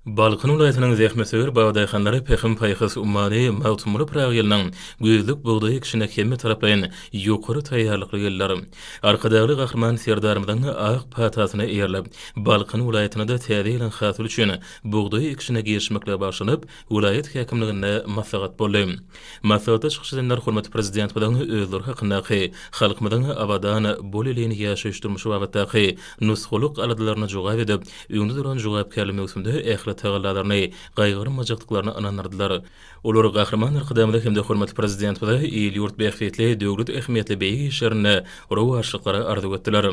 Balkan welaýatynyň zähmetsöýer babadaýhanlary Pähim-paýhas ummany Magtymguly Pyragy ýylynyň güýzlük bugdaý ekişine hemmetaraplaýyn ýokary taýýarlykly geldiler. Arkadagly Gahryman Serdarymyzyň ak patasyna eýerilip, Balkan welaýatynda-da täze ýylyň hasyly üçin bugdaý ekişine girişmeklige bagyşlanyp, welaýat häkimliginde maslahat boldy. Maslahatda çykyş edenler hormatly Prezidentimiziň özleri hakyndaky, halkymyzyň abadan, bol-elin ýaşaýyş-durmuşy babatdaky nusgalyk aladalaryna jogap edip, öňde duran jogapkärli möwsümde ähli tagallalaryny gaýgyrmajakdyklaryna ynandyrdylar. Olar Gahryman Arkadagymyza hem-de hormatly Prezidentimize il-ýurt bähbitli, döwlet ähmiýetli beýik işlerinde rowaçlyklary arzuw etdiler.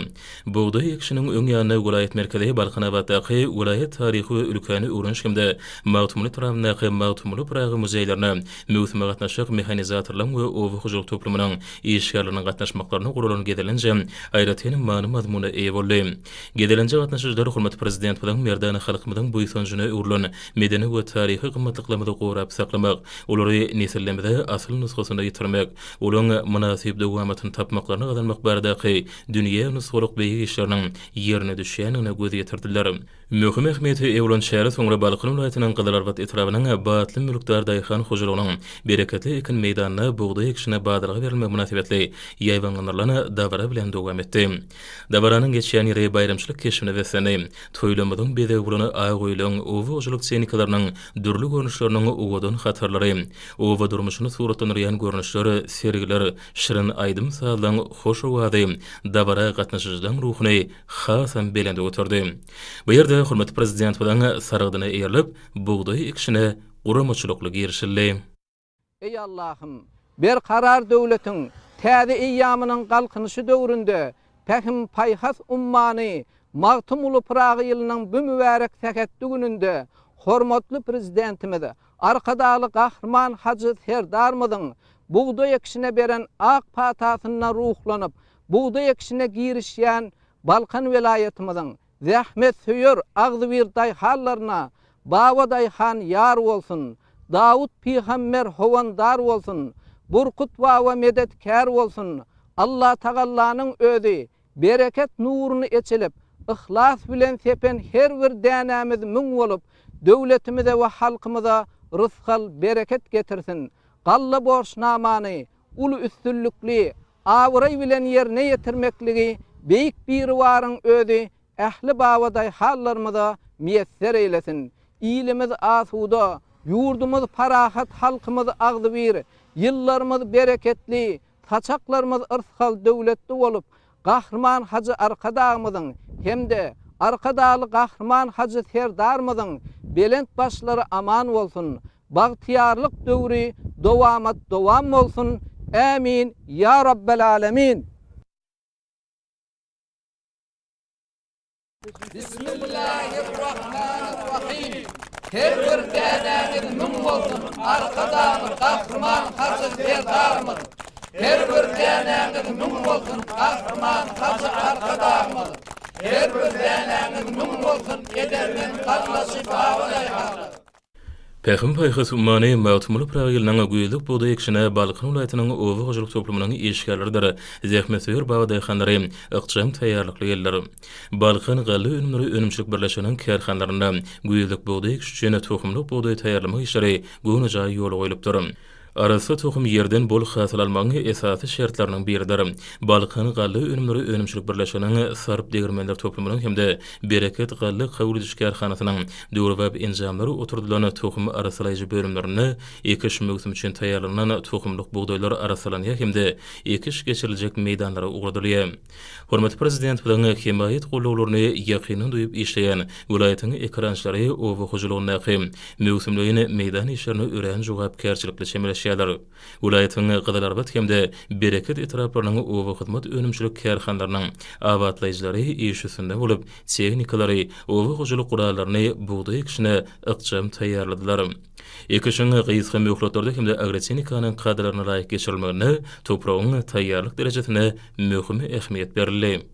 Bugdaý ekişiniň öň ýanynda welaýat merkezi Balkanabatdaky welaýat taryhy we ülkäni öwreniş hem-de Magtymguly etrabyndaky Magtymguly Pyragy muzeýlerine möwsüme gatnaşjak mehanizatorlaryň we oba hojalyk toplumynyň işgärleriniň gatnaşmaklarynda guralan gezelenç aýratyn many-mazmuna eýe boldy. Gezelenje gatnaşyjylar hormatly Prezidentimiziň merdana halkymyzyň buýsanjyna öwrülen medeni we taryhy gymmatlyklarymyzy gorap saklamak, olary nesillerimize asyl nusgasynda ýetirmek, olaryň mynasyp dowamatyny tapmaklaryny gazanmak baradaky dünýä nusgalyk beýik işleriniň ýerine düşýändigine göz ýetirdiler. Möhüm ähmiýete eýe bolan çäre soňra Balkan welaýatynyň Gyzylarbat etrabynyň Batly mülkdar daýhan hojalygynyň bereketli ekin meýdanynda bugdaý ekişine badalga berilmegi mynasybetli ýaýbaňlandyrylan dabara bilen dowam etdi. Dabaranyň geçýän ýeri baýramçylyk keşbine beslendi. Toýlamyzyň bezegi bolan ak öýleň, oba hojalyk tehnikalarynyň dürli görnüşleriniň owadan hatarlary, oba durmuşyny suratlandyrýan görnüşler, sergiler, şirin aýdym-sazlaryň hoş owazy dabara gatnaşyjylaryň ruhuny hasam belende göterdi. Bu ýerde hormatly Prezidentimiziň sargydyna eýerilip, bugdaý ekişine guramaçylykly girişildi. Eý Allahym! Berkarar döwletiň täze eýýamynyň Galkynyşy döwründe Pähim-paýhas ummany Magtymguly Pyragy ýylynyň bu mübärek sähetli gününde hormatly Prezidentimiz Arkadagly Gahryman Hajy Serdarymyzyň bugdaý ekişine beren ak patasynda ruhlanyp, bugdaý ekişine girişýän Balkan welaýatymyzyň zähmetsöýer, agzybir daýhanlaryna Baba daýhan ýar bolsun, Dawut pygamber howandar bolsun, Burkut baba medetkär bolsun, Allatagallanyň özi bereket nuruny eçilip, yhlas bilen sepen her bir dänämiz müň bolup, döwletimize we halkymyza rysgal, bereket getirsin. Galla borçnamany uly üstünlikli, abraý bilen ýerine ýetirmekligi Beýik Biribaryň özi ähli babadaýhanlarymyza miýesser eýlesin! Ilimiz asuda, ýurdumyz parahat, halkymyz agzybir, ýyllarymyz bereketli, saçaklarymyz yrsgal-döwletli bolup, Gahryman Hajy Arkadagymyzyň hem-de Arkadagly Gahryman Hajy Serdarymyzyň belent başlary aman bolsun! Bagtyýarlyk döwri dowamat dowam bolsun Ämin ýa Rabbel Alemin. Bismillahirrahmanirrahim Her bir dänäňiz müň bolsun Arkadagly Gahryman Hajy Serdarymyz Her bir dänäňiz müň bolsun Gahryman Hajy Arkadagymyz Her bir dänäňiz müň bolsun Edermen gallaçy babadaýhanlar. Pähim-paýhas ummany Magtymguly Pyragy ýylynyň güýzlük bugdaý ekişine Balkan welaýatynyň oba hojalyk toplumynyň işgärleridir zähmetsöýer babadaýhanlary ykjam taýýarlykly geldiler. Balkan galla önümleri önümçilik birleşiginiň kärhanalarynda güýzlük bugdaý ekişi üçin tohumlyk bugdaý taýýarlamak işleri göwnejaý ýola goýlupdyr. Arassa tohum ýerden bol hasyl almagyň esasy şertleriniň biridir. Balkan galla önümleri önümçilik birleşiginiň Sarp degirmenler toplumynyň hem-de Bereket galla kabul ediş kärhanasynyň döwrebap enjamlar oturdylan tohum arassalaýjy bölümlerinde ekiş möwsümi üçin taýýarlanylan tohumlyk bugdaýlar arassalanýar hem-de ekiş geçiriljek meýdanlara ugradylýar. Hormatly Prezidentimiziň hemaýat gollawlaryny ýakyndan duýup işleýän welaýatyň ekerançylary oba hojalygyndaky möwsümleýin meýdan işlerine örän jogapkärçilikli çemeleşýärler. Welaýatyň Gyzylarbat hem-de Bereket etraplarynyň oba hyzmat önümçilik kärhanalarynyň abatlaýjylary iş üstünde bolup, tehnikalary, oba hojalyk gurallaryny bugdaý ekişine ykjam taýýarladylar. Ekişiň gysga möhletlerde hem-de agrotehnikanyň kadalaryna laýyk geçirilmeginde topragyň taýýarlyk derejesine möhüm ähmiýet berildi.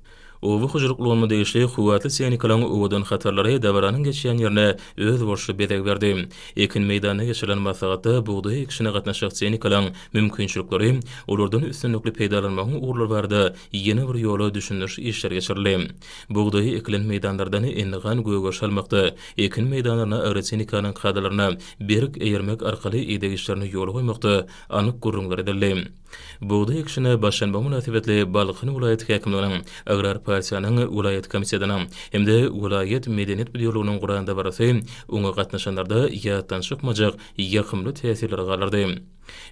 Oba hojalyk ulgamyna degişli kuwwatly tehnikalaryň owadan hatarlary dabaranyň geçýän ýerine özboluşly bezeg berdi. Ekin meýdanynda geçirilen maslahatda bugdaý ekişine gatnaşjak tehnikalaryň mümkinçilikleri, olardan üstünlikli peýdalanmagyň ugurlary barada ýene bir ýola düşündiriş işleri geçirildi. Bugdaýy ekilen meýdanlardan endigan gögeriş almakda, ekin meýdanlaryna agrotehnikanyň kadalaryna berk eýermek arkaly ideg işlerini ýola goýmakda anyk gürrüňler edildi. Bugdaý ekişine başlanmagy mynasybetli Balkan welaýat häkimliginiň, Agrar partiýanyň welaýat komitetiniň hem-de welaýat medeniýet müdirliginiň guran dabarasy oňa gatnaşanlarda ýatdan çykmajak ýakymly täsirleri galdyrdy.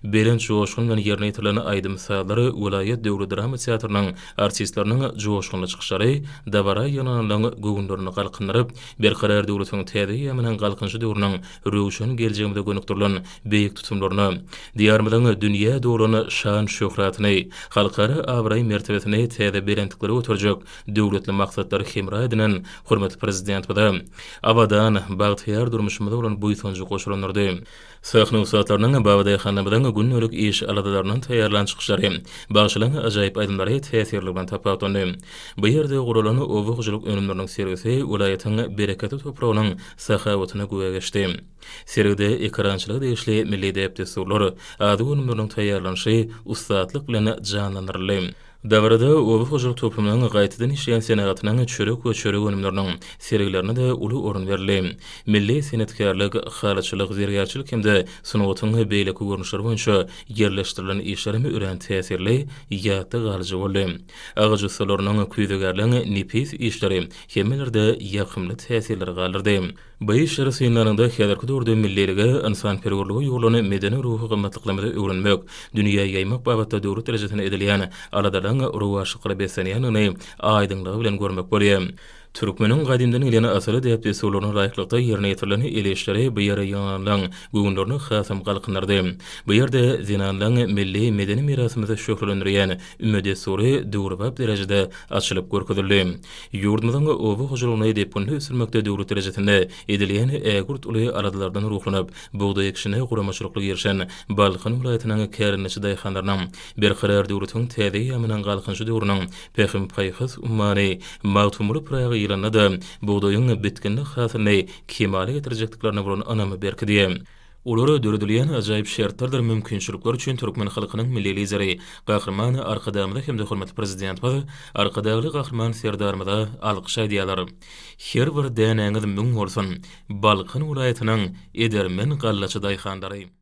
Belent joşgun bilen ýerine ýetirilen aýdym-sazlar, welaýat döwlet drama teatrynyň artistleriniň joşgunly çykyşlary dabara ýygnananlaryň göwünlerini galkyndyryp, Berkarar döwletiň täze eýýamynyň Galkynyşy döwrüniň röwşen geljegimize gönükdirilen beýik tutumlaryna, Diýarymyzyň dünýä dolan şan-şöhratyny, halkara abraý-mertebesini täze belentliklere göterjek döwletli maksatlary hemra edinen hormatly Prezidentimize abadan, bagtyýar durmuşymyza bolan buýsanjy goşalandyrdy. Sahna ussatlarynyň babadaýhanlarymyzyň gündelik iş aladalaryndan taýýarlan çykyşlary, bagşylaryň ajaýyp aýdymlary täsirligi bilen tapawutlandy. Bu ýerde guralan oba hojalyk önümleriniň sergisi welaýatyň bereketli topragynyň sahawatyna güwä geçdi. Sergide ekerançylyga degişli milli däp-dessurlar, azyk önümleriniň taýýarlanyşy ussatlyk bilen janlandyryldy. Dabarada oba hojalyk toplumynyň gaýtadan işleýän senagatynyň çörek we çörek önümleriniň sergilerine-de uly orun berildi. Milli senetkärlik, halyçylyk, zergärçilik hem-de sungatyň beýleki görnüşleri boýunça ýerleşdirilen işler hem örän täsirli, ýatda galyjy boldy. Agaç ussalarynyň, küýzegärleň nepis işleri hemmelerde ýakymly täsirleri galdyrdy. Bu işleri synlanyňda häzirki döwürde millilige, ynsanperwerlige ýugrulan medeni-ruhy gymmatlyklarymyzy öwrenmek, dünýä ýaýmak babatda döwlet derejesinde edilýän aladalaryň rowaçlyklara beslenýändigini aýdyňlygy bilen görmek bolýar. Türkmeniň gadymdan gelýän asyly däp-dessurlaryna laýyklykda ýerine ýetirilen el işleri bu ýere ýygnananlaryň göwünlerini hasam galkyndyrdy. Bu ýerde zenanlaryň milli medeni mirasymyzy şöhlelendirýän üme dessury döwrebap derejede açylyp görkezildi. Ýurdumyzyň oba hojalygyny depginli ösdürmekde döwlet derejesinde edilýän ägirt uly aladalardan ruhlanyp, bugdaý ekişine guramaçylykly girişen Balkan welaýatynyň kärendeçi daýhanlarynyň Berkarar döwletiň täze eýýamynyň Galkynyşy döwrüniň Pähim-paýhas ummany Magtymguly Pyragy ýylynda-da bugdaýyň bitginli hasylyny kemala getirjekdiklerine bolan ynamy berkidýär. Olara döredilýän ajaýyp şertlerdir mümkinçilikler üçin türkmen halkynyň Milli Lideri Gahryman Arkadagymyza hem-de hormatly Prezidentimiz Arkadagly Gahryman Serdarymyza alkyş aýdýarlar. Her bir dänäňiz müň bolsun, Balkan welaýatynyň edermen gallaçy daýhanlary!